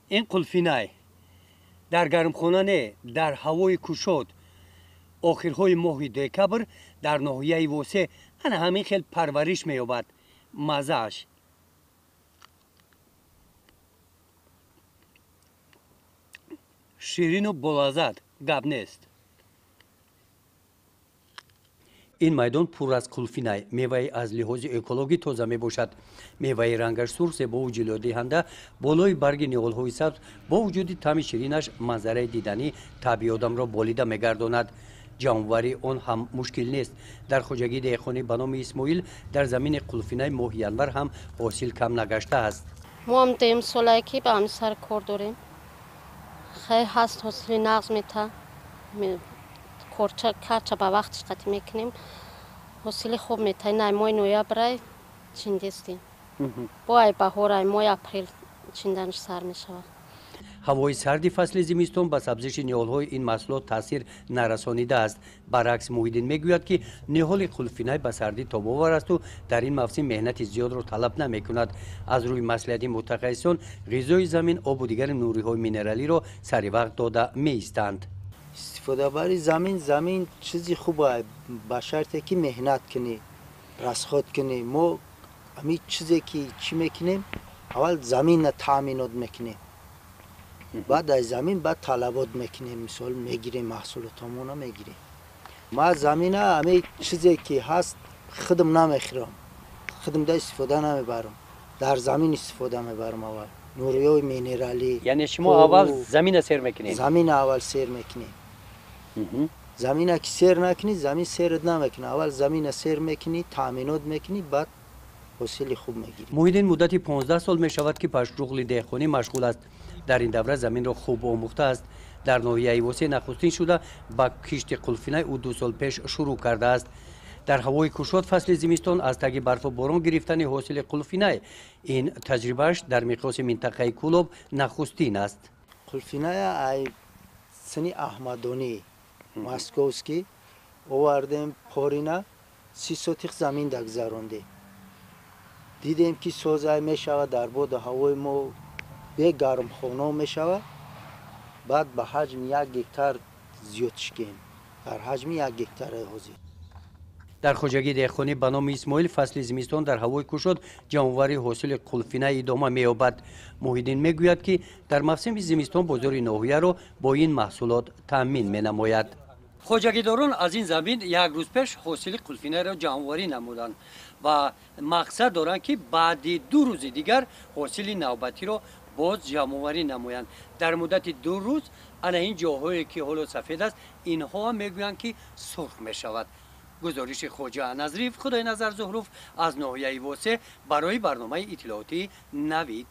Ин қулфинай дар гармхона не, дар ҳавои кушод охирҳои моҳи декабр дар ноҳияи Восе ана ҳамин хел парвариш меёбад. Маззааш ширину болаззат, гап нест. Ин майдон пур аз қулфинай, меваи аз лиҳози экологӣ тоза мебошад. Меваи рангаш сурх, зебову ҷилодиҳанда болои барги ниҳолҳои сабз бо вуҷуди таъми ширинаш манзараи диданӣ табъи одамро болида мегардонад. Ҷамъоварии он ҳам мушкил нест. Дар хоҷагии деҳқонӣ ба номи Исмоил дар замини қулфинай моҳи январ ҳам ҳосил кам нагаштааст. Мо ҳам дуюм солае ки ба ҳамин сар кор дорем. Хеле ҳаст, ҳосили нағз мета. Корча ба вақтиш қатӣ мекунем, ҳосили хуб мета. Ин ай моҳи ноябрай чиндестем, бо ай баҳор, ай моҳи апрел чинданаш сар мешавад. Ҳавои сарди фасли зимистон ба сабзиши ниҳолҳои ин маҳсулот таъсир нарасонидааст. Баръакс, Муҳиддин мегӯяд, ки ниҳоли қулфинай ба сардӣ тобовар асту дар ин мавсим меҳнати зиёдро талаб намекунад. Аз рӯи маслиҳати мутахассисон ғизои замин, обу дигари нуриҳои минералиро сари вақт дода меистанд. Истифодабари замин, замин чизи хуб, ба шарте ки меҳнат кунӣ, расход кунӣ. Мо ҳамин чизе ки чӣ мекунем, аввал заминна таъминот мекунем, баъд аз замин баъд талабот мекунем, мисол мегирем, маҳсулотамона мегирем. Ма замина ҳамин чизе ки ҳаст худам намехӯрам, худам да истифода намебарам, дар замин истифода мебарам. Аввал нуриҳои минералӣ. Яъне шумо аввал замина сер мекунед? Замина аввал сер мекунем. Замина ки сер накунӣ, замин серат намекунад. Аввал замина сер мекунӣ, таъминот мекунӣ, баъд ҳосили хуб мегирӣ. Муҳиддин муддати 15 сол мешавад, ки ба шуғли деҳқонӣ машғул аст. Дар ин давра заминро хуб омӯхтааст. Дар ноҳияи Восе нахустин шуда ба кишти қулфинай ӯ 2 сол пеш шурӯъ кардааст. Дар ҳавои кушод фасли зимистон аз таги барфу борон гирифтани ҳосили қулфинай ин таҷрибааш дар миқёси минтақаи Кӯлоб нахустин аст. Қулфиная ай сини Аҳмадонӣ московский овардем, порина 30 сотих замин дагзарондем. Дидем ки созай мешавад, дар боду ҳавои мо бе гармхона мешавад. Баъд ба ҳаҷми 1 гектар зиёд шикем, дар ҳаҷми 1 гектараи ҳозир. Дар хоҷагии деҳқонӣ ба номи Исмоил фасли зимистон дар ҳавои кушод ҷамъоварии ҳосили қулфина идома меёбад. Муҳиддин мегӯяд, ки дар мавсими зимистон бозори ноҳияро бо ин маҳсулот таъмин менамояд. Хоҷагидорон аз ин замин як рӯз пеш ҳосили қулфинаро ҷамъоварӣ намуданд ва мақсад доранд, ки баъди 2 рӯзи дигар ҳосили навбатиро боз ҷамъоварӣ намоянд. Дар муддати 2 рӯз ана ин ҷоҳое ки ҳоло сафед аст, инҳо мегӯянд, ки сурх мешавад. Гузориши Хоҷа Назриев, Худойназар Зуҳруф аз ноҳияи Восе барои барномаи иттилоотии Навид.